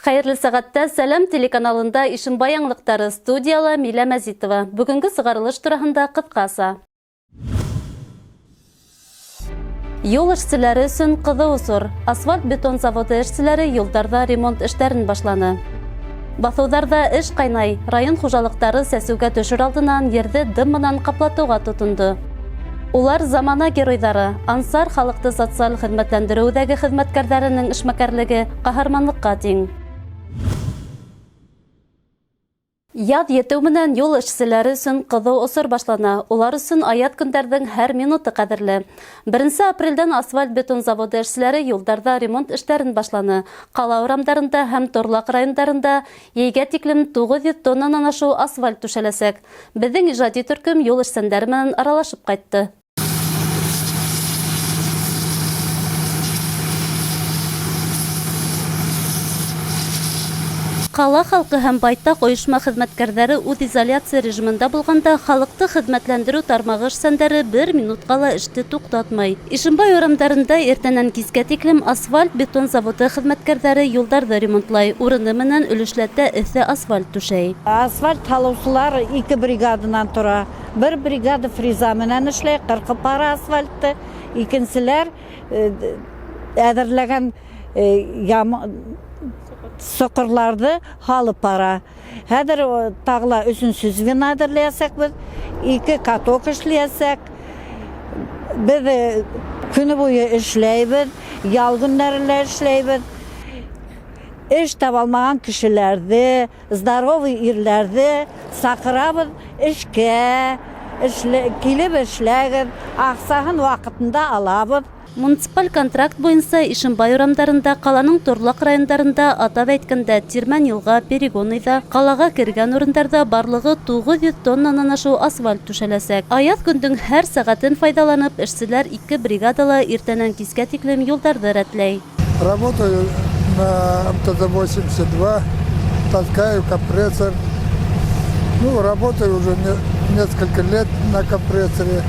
Хәйерле сәғәттә Сәләм телеканалында Ишембай яңылыҡтары, студияла Милә Мәзитова. Бөгөнгө сығарылыш тураһында ҡыҫҡаса. Юл эшселәре өсөн ҡыҙыу осор. Асфальт-бетон заводы эшселәре юлдарҙа ремонт эштәрен башланы. Баҫыуҙарҙа эш ҡайнай. Район хужалыҡтары сәсеүгә төшөр алдынан ерҙе дым менән ҡаплатыуға тотондо. Улар замана геройҙары. Ансар халыҡты социаль хеҙмәтләндереү үҙәге хеҙмәткәрҙәренең эшмәкәрлеге ҡаһарманлыҡҡа тиң. Яҙ етеү менән юл эшселәре өсөн ҡыҙыу осор башлана. Улар өсөн аяҙ көндәрҙең һәр минуты ҡәҙерле. 1 апрелдән асфальт-бетон заводы эшселәре юлдарҙа ремонт эштәрен башланы. Ҡала урамдарында һәм торлаҡ райондарында йәйгә тиклем 900 тоннанан ашыу асфальт түшәләсәк. Беҙҙең ижади төркөм юл эшсәндәре менән аралашып ҡайтты. Ҡала халҡы һәм байтаҡ ойошма хеҙмәткәрҙәре үҙ изоляция режимында булғанда халыҡты хеҙмәтләндереү тармағы эшсәндәре бер минутҡа ла эште туҡтатмай. Ишембай урамдарында иртәнән кискә тиклем асфальт-бетон заводы хеҙмәткәрҙәре юлдарҙы ремонтлай, урыны менән өлөшләтә эҫе асфальт түшәй. Асфальт һалыусылар ике бригаданан тора. Бер бригада фреза менән эшләй, ҡырҡып бара асфальтты. Икенселәр әҙерләгән соҡорларҙы һалып бара. Хәҙер тағы ла өсөнсө звено әҙерләйәсәкбеҙ, ике каток эшләйәсәк. Беҙ көнө буйы эшләйбеҙ, ял көндәре лә эшләйбеҙ. Эш таба алмаған кешеләрҙе, здоровый ирләрҙе саҡырабыҙ эшкә, килеп эшләгеҙ, аҡсаһын ваҡытында алабыҙ. Муниципаль контракт буйынса Ишембай урамдарында, ҡаланың торлаҡ райондарында, атап әйткәндә, Тирмән йылға, Перегонныйҙа, ҡалаға кергән урындарҙа барлығы 900 тоннанан ашыу асфальт түшәләсәк. Аяҙ көндөң һәр сәғәтен файҙаланып, эшселәр ике бригадала иртәнән кискә тиклем юлдарҙы рәтләй. Работаю на МТЗ-82, таскаю компрессор. Работаю уже несколько лет на компрессоре.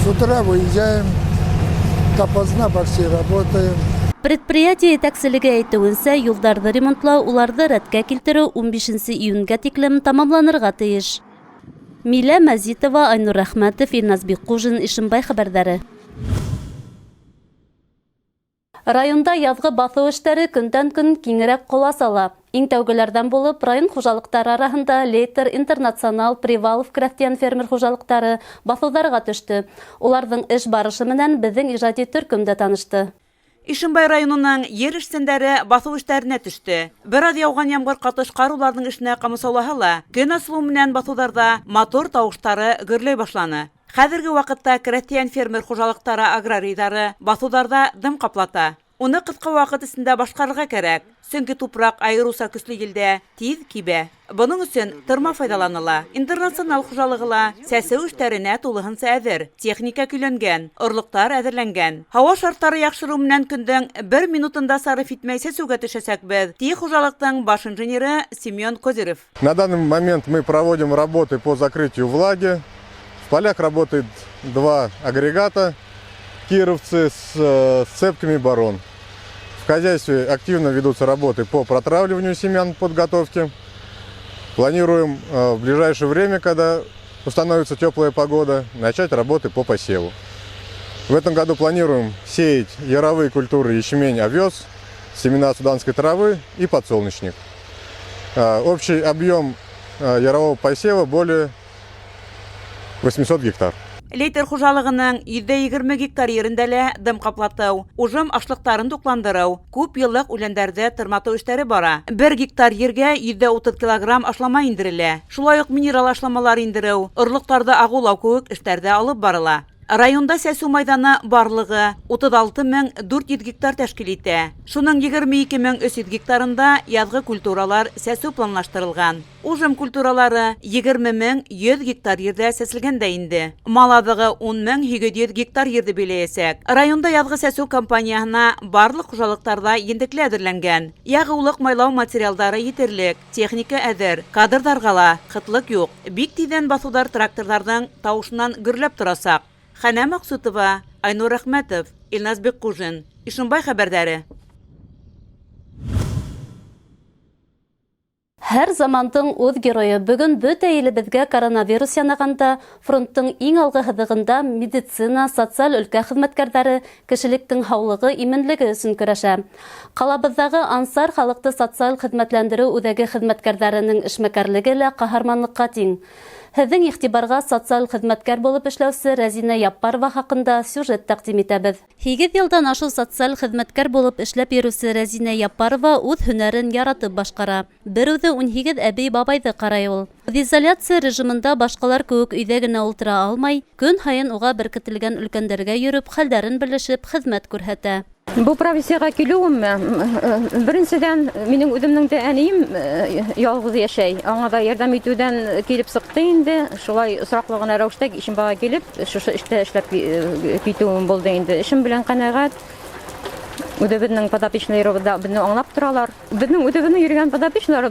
С утра выезжаем, допоздна почти работаем. Предприятие етәкселеге әйтеүенсә, юлдарҙы ремонтлау, уларҙы рәткә килтереү 15 июнгә тиклем тамамланырға тейеш. Милә Мәзитова, Айнур Рәхмәтов, Илназ Бикҡужин, Ишембай хәбәрҙәре. Районда яҙғы баҫыу эштәре көндән-көн киңерәк ҡолас ала. Иң тәүгеләрҙән булып район хужалыҡтары араһында Лейтер, Интернационал, Привалов крәҫтиән фермер хужалыҡтары баҫыуҙарға төштө. Уларҙың эш барышы менән беҙҙең ижади төркөм дә танышты. Ишембай районының ер эшсәндәре баҫыу эштәренә төштө. Бер аҙ яуған ямғыр ҡатыш ҡар уларҙың эшенә ҡамасаулаһа ла, көн асылыу менән баҫыуҙарҙа мотор тауыштары гөрләй башланы. Хәҙерге ваҡытта крәҫтиән фермер хужалыҡтары аграрийҙары баҫыуҙарҙа дым ҡаплата. Уны ҡыҫҡа ваҡыт эсендә башҡарырға кәрәк, сөнки тупраҡ айырыуса көслө елдә тиҙ кибә. Бының өсөн тырма файҙаланыла. Интернационал хужалығы ла сәсеү эштәренә тулыһынса әҙер. Техника көйләнгән, орлоҡтар әҙерләнгән. Һауа шарттары яҡшырыу менән көндөң бер минутында сарыф итмәй сәсеүгә төшәсәкбеҙ, ти хужалыҡтың баш инженеры Семен Козырев. На данный момент мы проводим работы по закрытию влаги. В полях работает 2 агрегата, кировцы с цепками Барон. В хозяйстве активно ведутся работы по протравливанию семян подготовки. Планируем в ближайшее время, когда установится теплая погода, начать работы по посеву. В этом году планируем сеять яровые культуры ячмень, овес, семена суданской травы и подсолнечник. Общий объем ярового посева более 800 гектар. Лейтер хужалығының 120 гектар ерендә лә дым ҡаплатыу, ужым ашлыҡтарын туҡландырыу, күп йыллыҡ үләндәрҙе тырматыу эштәре бара. 1 гектар ергә 130 килограмм ашлама индерелә. Шулай уҡ минерал ашламалар индереү, орлоҡтарҙы ағыулау кеүек эштәр ҙә алып барыла. Районда сәсеү майҙаны барлығы утыҙ алты мең дүрт йөҙ гектар тәшкил итә. Шуның егерме ике мең өс йөҙ гектарында яҙғы культуралар сәсеү планлаштырылған. Ужым культуралары егерме мең йөҙ гектар ерҙә сәселгән дә инде. Мал аҙығы ун мең һигеҙ йөҙ гектар ерҙе биләйәсәк. Районда яҙғы сәсеү кампанияһына барлыҡ хужалыҡтарҙа ентекле әҙерләнгән. Яғыулыҡ майлау материалдары етерлек, техника әҙер, кадрҙарға ла ҡытлыҡ юҡ. Бик тиҙҙән баҫыуҙар тракторҙарҙың тауышынан гөрләп торасаҡ. Хәнә Маҡсутова, Айнур Рәхмәтов, Илназ Бикҡужин, Ишембай хәбәрҙәре. Һәр замандың үҙ геройы. Бөгөн бөтә илебеҙгә коронавирус янағанда, фронттың иң алғы һыҙығында медицина, социаль өлкә хеҙмәткәрҙәре кешелектең һаулығы, именлеге өсөн көрәшә. Ҡалабыҙҙағы Ансар халыҡты социаль хеҙмәтләндереү үҙәге хеҙмәткәрҙәренең эшмәкәрлеге лә ҡаһарманлыҡҡа тиң. Һеҙҙең иғтибарға социаль хеҙмәткәр булып эшләүсе Рәзинә Яппарова хаҡында сюжет тәҡдим итәбеҙ. 8 йылдан ашыу социаль хеҙмәткәр булып эшләп йөрөүсе Рәзинә Яппарова үҙ һөнәрен яратып башҡара. Бер үҙе 18 әбей-бабайҙы ҡарай ул. Үҙизоляция режимында башҡалар кеүек өйҙә генә ултыра алмай, көн һайын уға беркетелгән өлкәндәргә йөрөп, хәлдәрен белешеп, хеҙмәт күрһәтә. Был профессияға килеүемме? Беренседән, минең үҙемдең дә әнейем ялғыҙ йәшәй. Аңа да ярҙам итеүҙән килеп сыҡты инде. Шулай осраҡлы ғына рәүештә Ишембайға килеп, шушы эштә эшләп китеүем булды инде. Эшем белән ҡәнәғәт. Үҙебеҙҙең подопечныйыбыҙ да беҙҙе аңлап торалар. Беҙҙең үҙебеҙҙең йөрөгән подопечныйлар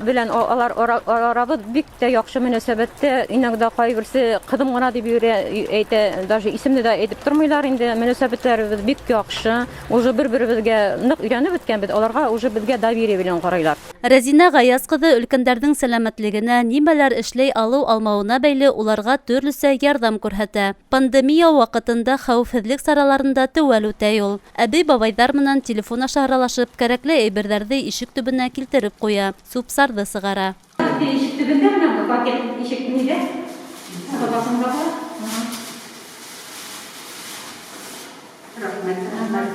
белән алар арабыҙ бик тә яҡшы мөнәсәбәттә. Иногда ҡайберсе ҡыҙым ғына тип йөрә, әйтә, даже исемде дә әйтеп тормайлар инде. Мөнәсәбәттәребеҙ бик яҡшы. Уже бер-беребеҙгә ныҡ өйрәнеп бөткәнбеҙ, аларға уже беҙгә доверие белән ҡарайлар. Рәзинә Ғаяз ҡыҙы өлкәндәрҙең сәләмәтлегенә нимәләр эшләй алыу-алмауына бәйле уларға төрлөсә ярҙам күрһәтә. Пандемия ваҡытында хәүефһеҙлек сараларын да теүәл үтәй ул. Әбей-бабайҙар менән телефон аша аралашып, кәрәкле әйберҙәрҙе ишек төбөнә килтереп ҡуя, сүп-сарҙы сығара. Ишек төбөндә менә был пакет, ишек ниҙә? Бабасында бар.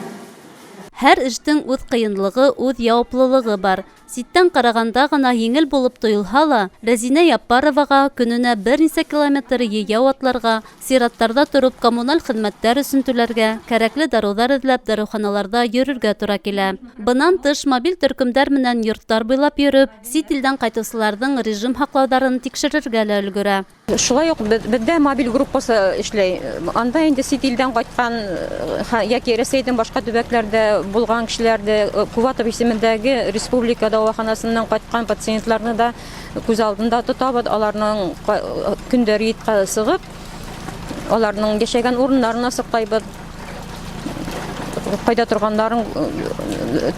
Һәр эштең үҙ ҡыйынлығы, үҙ яуаплылығы бар. Ситтән ҡарағанда ғына еңел булып тойолһа ла, Рәзинә Яппароваға көнөнә бер нисә километр йәйәү атларға, сираттарҙа тороп коммуналь хеҙмәттәр өсөн түләргә, кәрәкле дарыуҙар эҙләп дарыуханаларҙа йөрөргә тура килә. Бынан тыш мобиль төркөмдәр менән йорттар буйлап йөрөп, сит илдән ҡайтыусыларҙың режим һаҡлауҙарын тикшерергә лә өлгөрә. Шулай уҡ беҙҙә мобиль группасы эшләй. Анда инде сит илдән ҡайтҡан йәки Рәсәйҙең башҡа төбәктәрҙә булған кешеләрҙе, Куватов исемендәге республика дауаханасынан ҡайтҡан пациентларны да күҙ алдында тотабыҙ. Аларның көндәр рейдҡа сығып, аларның йәшәгән урыннарын асыҡлайбыҙ. Ҡайҙа торғандарын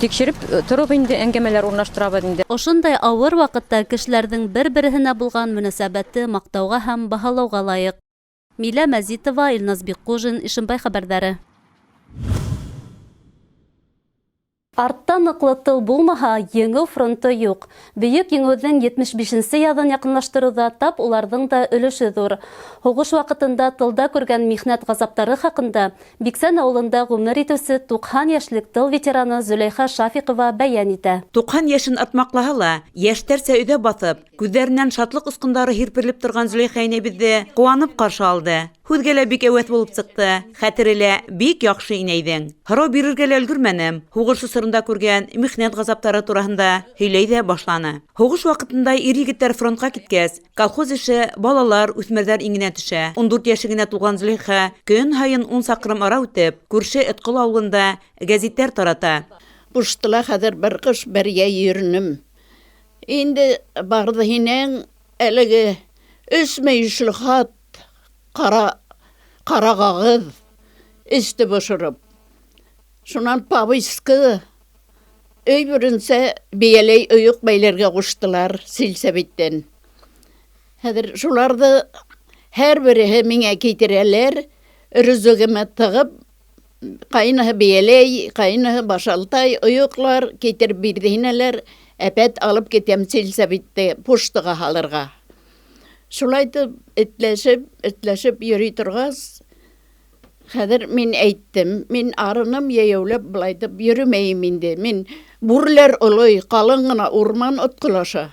тикшереп тороп инде әңгәмәләр урынлаштырабыҙ инде. Ошондай ауыр ваҡытта кешеләрҙең бер-береһенә булған мөнәсәбәте маҡтауға һәм баһалауға лайыҡ. Милә Мәзитова, Илназ Бикҡужин, Ишембай хәбәрҙәре. Артта ныҡлы тыл булмаһа, еңеү фронты юҡ. Бөйөк еңеүҙең 75-нсе яҙын яҡынлаштырыуҙа тап уларҙың да өлөшө ҙур. Һуғыш ваҡытында тылда күргән михнәт ғазаптары хаҡында Биксән ауылында ғүмер итеүсе 90 йәшлек тыл ветераны Зөләйха Шафиҡова бәйән итә. 90 йәшен атмаҡлаһа ла, йәштәрсә өйҙә баҫып, күҙҙәренән шатлыҡ осҡондары һирперелеп торған Зөләйха инәйбеҙҙе ҡыуанып ҡаршы алды. Һүҙгә лә бик әүәҫ булып сыҡты, хәтере лә бик яҡшы инәйҙең. Һорау бирергә лә өлгөрмәнем, һуғыш осоронда күргән михнәт ғазаптары тураһында һөйләй ҙә башланы. Һуғыш ваҡытында ир-егеттәр фронтҡа киткәс, колхоз эше балалар, үҫмерҙәр иңенә төшә. 14 йәше генә тулған Зөләйха көн һайын 10 саҡрым ара үтеп, күрше Этҡол ауылында гәзиттәр тарата. Ҡуштыла хәҙер бер ҡыш, бер йәй йөрөнөм. Инде барҙы һинең әлеге өс мөйөшлө хат, ҡара ҡағыҙ эсте бошороп. Шунан повестка өй беренсә бейәләй ойоҡ бәйләргә ҡуштылар силсәбиттән. Хәҙер шуларҙы һәр береһе миңә китерәләр, рюкзагыма тығып, ҡайныһы бейәләй, ҡайныһы башалтай ойоҡлар китереп бирҙе һинәләр, әпәт алып китәм силсәбитте поштаға һалырға. Шулайтып этләшеп, этләшеп йөрөй торғас, хәҙер мин әйттем, мин арыным йәйәүләп былайтып йөрөмәйем инде. Мин бүреләр олой, ҡалын ғына урман отҡолаша.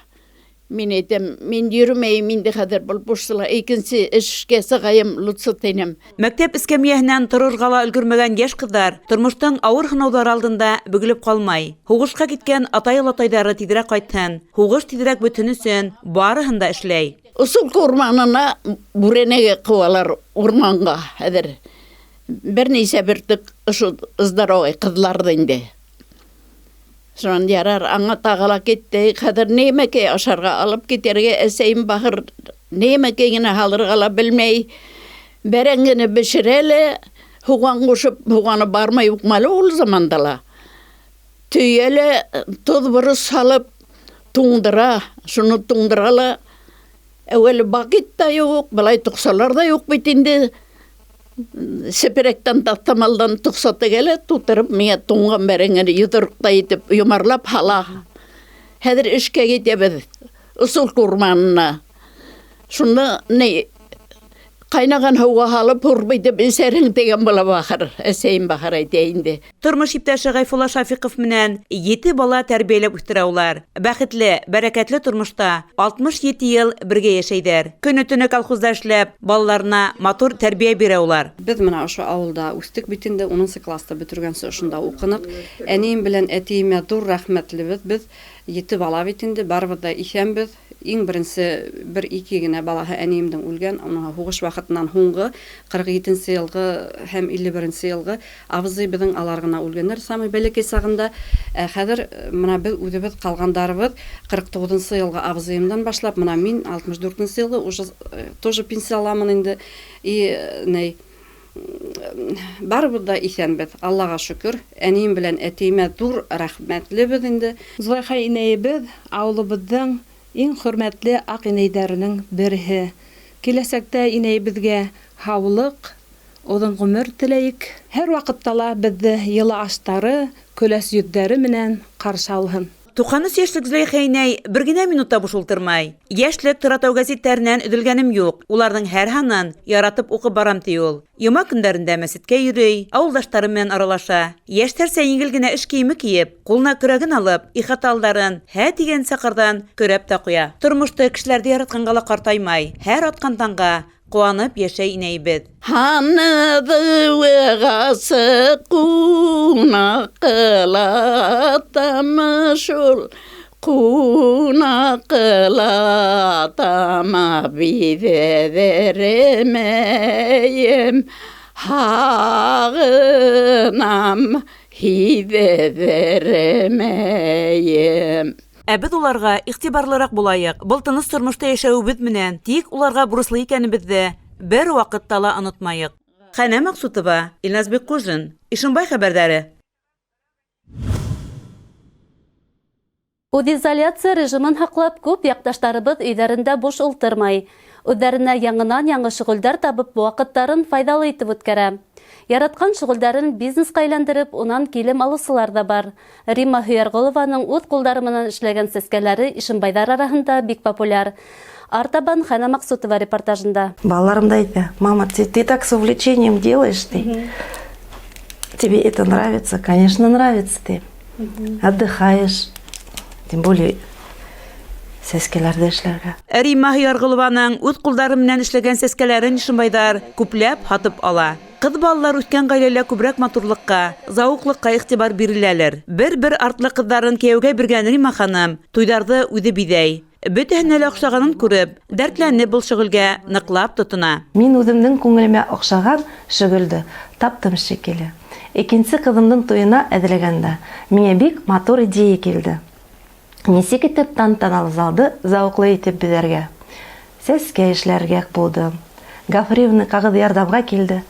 Мин әйтәм, мин йөрөмәйем инде хәҙер был поштала, икенсе эшкә сығайым, лутсы тинем. Мәктәп эскәмйәһенән торорға ла өлгөрмәгән йәш ҡыҙҙар тормоштоң ауыр һынауҙары алдында бөгөлөп ҡалмай. Һуғышҡа киткән атай-олатайҙары тиҙерәк ҡайтһын, һуғыш тиҙерәк бөтһөн өсөн барыһын да эшләй. Осолко урманына бүрәнәгә ҡыуалар урманға хәҙер. Бер нисә бөртөк ошо здоровый ҡыҙларҙы инде. Шунан ярар, аңа тағы ла китте. Хәҙер нимәкәй ашарға алып китергә әсәйем бахыр нимәкәй генә һалырға ла белмәй. Бәрәңгене бешерә лә, һуған ҡушып, һуғаны бармай юҡмы әле ул заманда ла. Төйә лә, тоҙ борос һалып, Туңдыра, шуны туңдыра ла. Әүәле бакет та юҡ, былай тоҡсалар ҙа юҡ бит инде. Сепрәктән таҫтамалдан тоҡса тегә лә тутырып миңә туңған бәрәңгене йоҙроҡтай итеп йомарлап һала. Хәҙер эшкә китәбеҙ, Усулка урманына. Шунда ни ҡайнаған һыуға һалып һурпа итеп эсәрһең тигән була бахыр. Әсәйем бахыр әйтә инде. Тормош иптәше Ғәйфулла Шафиҡов менән ете бала тәрбиәләп үҫтерә улар. Бәхетле, бәрәкәтле тормошта 67 йыл бергә йәшәйҙәр. Көнө-төнө колхозда эшләп, балаларына матур тәрбиә бирә улар. Беҙ мына ошо ауылда үҫтек бит инде, унынсы класты бөтөргәнсе ошонда уҡыныҡ. Әнием белән әтиемә ҙур рәхмәтлебеҙ. Беҙ ете бала бит инде, барыбыҙ ҙа иҫәнбеҙ. Иң беренсе бер-ике генә балаһы әниемдең үлгән, уның һуғыш ваҡытынан һуңғы 47 йылғы һәм 51 йылғы абзый беҙҙең алар ғына үлгәндәр, самый бәләкәй сағында. Ә хәҙер мына беҙ үҙебеҙ ҡалғандарыбыҙ 49 йылғы абзыйымдан башлап, мына мин 64 йылғы уже тоже пенсияламын инде. И ней барыбыҙ да иҫәнбеҙ, Аллаға шөкөр. Әнием белән әтиемә ҙур рәхмәтлебеҙ инде. Зөләйха инәйебеҙ ауылыбыҙҙың иң хөрмәтле аҡ инәйҙәренең береһе. Киләсәктә инәйебеҙгә һаулыҡ, оҙон ғүмер теләйек. Һәр ваҡытта ла беҙҙе йылы аштары, көләс йөҙҙәре менән ҡаршы алһын. 93 йәшлек Зөләйха инәй бер генә минут та буш ултырмай. Йәшлек Торатау гәзиттәренән өҙөлгәнем юҡ. Уларҙың һәр һанын яратып уҡып барам, ти ул. Йома көндәрендә мәсеткә йөрөй, ауылдаштары менән аралаша. Йәштәрсә еңел генә эш кейеме кейеп, ҡулына көрәген алып, ихата алдарын һә тигәнсә ҡарҙан көрәп тә ҡуя. Тормошто кешеләрҙе яратҡанға ла ҡартаймай. Һәр атҡан таңға ҡыуанып йәшәй инәйебеҙ. Һаныҙыуығасы ҡунаҡ ҡылатамы шул, ҡунаҡ ҡылатама биҙәҙеремәйем, һағынам һиҙҙермәйем. Ә беҙ уларға иғтибарлыраҡ булайыҡ. Был тыныс тормошта йәшәүебеҙ менән тик уларға бурыслы икәнебеҙҙе бер ваҡытта ла онотмайыҡ. Хәнә Маҡсутова, Илназ Бикҡужин, Ишембай хәбәрҙәре. Үҙизоляция режимын һаҡлап, күп яҡташтарыбыҙ өйҙәрендә буш ултырмай. Үҙҙәренә яңынан-яңы шөғөлдәр табып, ваҡыттарын файҙалы итеп үткәрә. Яратҡан шөғөлдәрен бизнесҡа әйләндереп, унан килем алыусылар ҙа бар. Римма Һөйәрғолованың үҙ ҡулдары менән эшләгән сәскәләре Ишембайҙар араһында бик популяр. Артабан Хәнә Маҡсутова репортажында. Балаларым да әйтә, мама, ты так с увлечением делаешь, ты. Тебе это нравится? Конечно, нравится ты. Отдыхаешь. Тем более сәскәләрҙе эшләргә. Римма Һөйәрғолованың үҙ ҡулдары менән эшләгән сәскәләрен Ишембайҙар күпләп һатып ала. Ҡыҙ балалар үҫкән ғаиләлә күберәк матурлыҡҡа, зауыҡлыҡҡа иғтибар биреләлер. Бер-бер артлы ҡыҙҙарын кейәүгә биргән Римма ханым туйҙарҙы үҙе биҙәй. Бөтәһенә лә оҡшағанын күреп, дәртләнеп был шөғөлгә ныҡлап тотона. Мин үҙемдең күңелемә оҡшаған шөғөлдө таптым шикелле. Икенсе ҡыҙымдың туйына әҙерләгәндә миңә бик матур идея килде. Нисек итеп тантаналы залды зауыҡлы итеп биҙәргә? Сәскә эшләргә булдым. Гофрированный ҡағыҙ ярҙамға килде.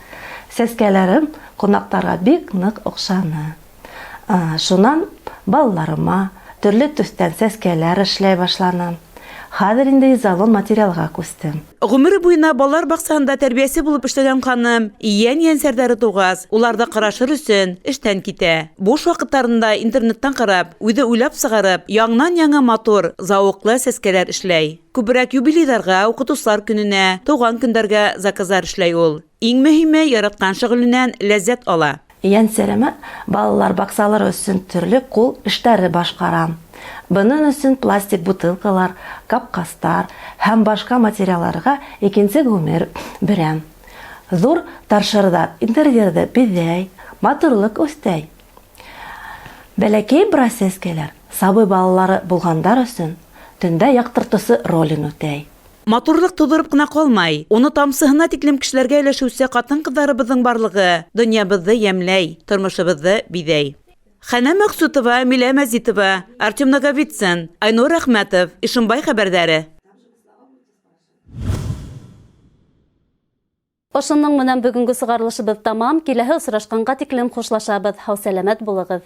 Сәскәләрем ҡунаҡтарға бик ныҡ оҡшаны. Шунан балаларыма төрлө төҫтән сәскәләр эшләй башланым. Хәҙер инде изолон материалға күстем. Ғүмере буйына балалар баҡсаһында тәрбиәсе булып эшләгән ханым йән-йәнсәрҙәре тыуғас, уларҙы ҡарашыр өсөн эштән китә. Буш ваҡыттарында интернеттан ҡарап, үҙе уйлап сығарып, яңынан-яңы матур, зауыҡлы сәскәләр эшләй. Күберәк юбилейҙарға, уҡытыусылар көнөнә, тыуған көндәргә заказдар эшләй ул. Иң мөһиме, яратҡан шөғөлөнән ләззәт ала. Йәнсәремә балалар баҡсалары өсөн төрлө ҡул эштәре башҡарам. Бының өсөн пластик бутылкалар, капҡастар һәм башҡа материалларға икенсе ғүмер бирәм. Ҙур торшерҙар интерьерҙы биҙәй, матурлыҡ өҫтәй. Бәләкәй бераз сәскәләр сабый балалары булғандар өсөн төндә яҡтыртыусы ролен үтәй. Матурлыҡ тыуҙырып ҡына ҡалмай, уны тамсыһына тиклем кешеләргә өләшеүсе ҡатын-ҡыҙҙарыбыҙҙың барлығы донъябыҙҙы йәмләй, тормошобоҙҙо биҙәй. Хәнә Маҡсутова, Милә Мәзитова, Артем Наговицын, Айнур Әхмәтов, Ишембай хәбәрҙәре. Ошоноң менән бөгөнгө сығарылышыбыҙ тамам. Киләһе осрашҡанға тиклем хушлашабыҙ. Һау-сәләмәт булығыҙ.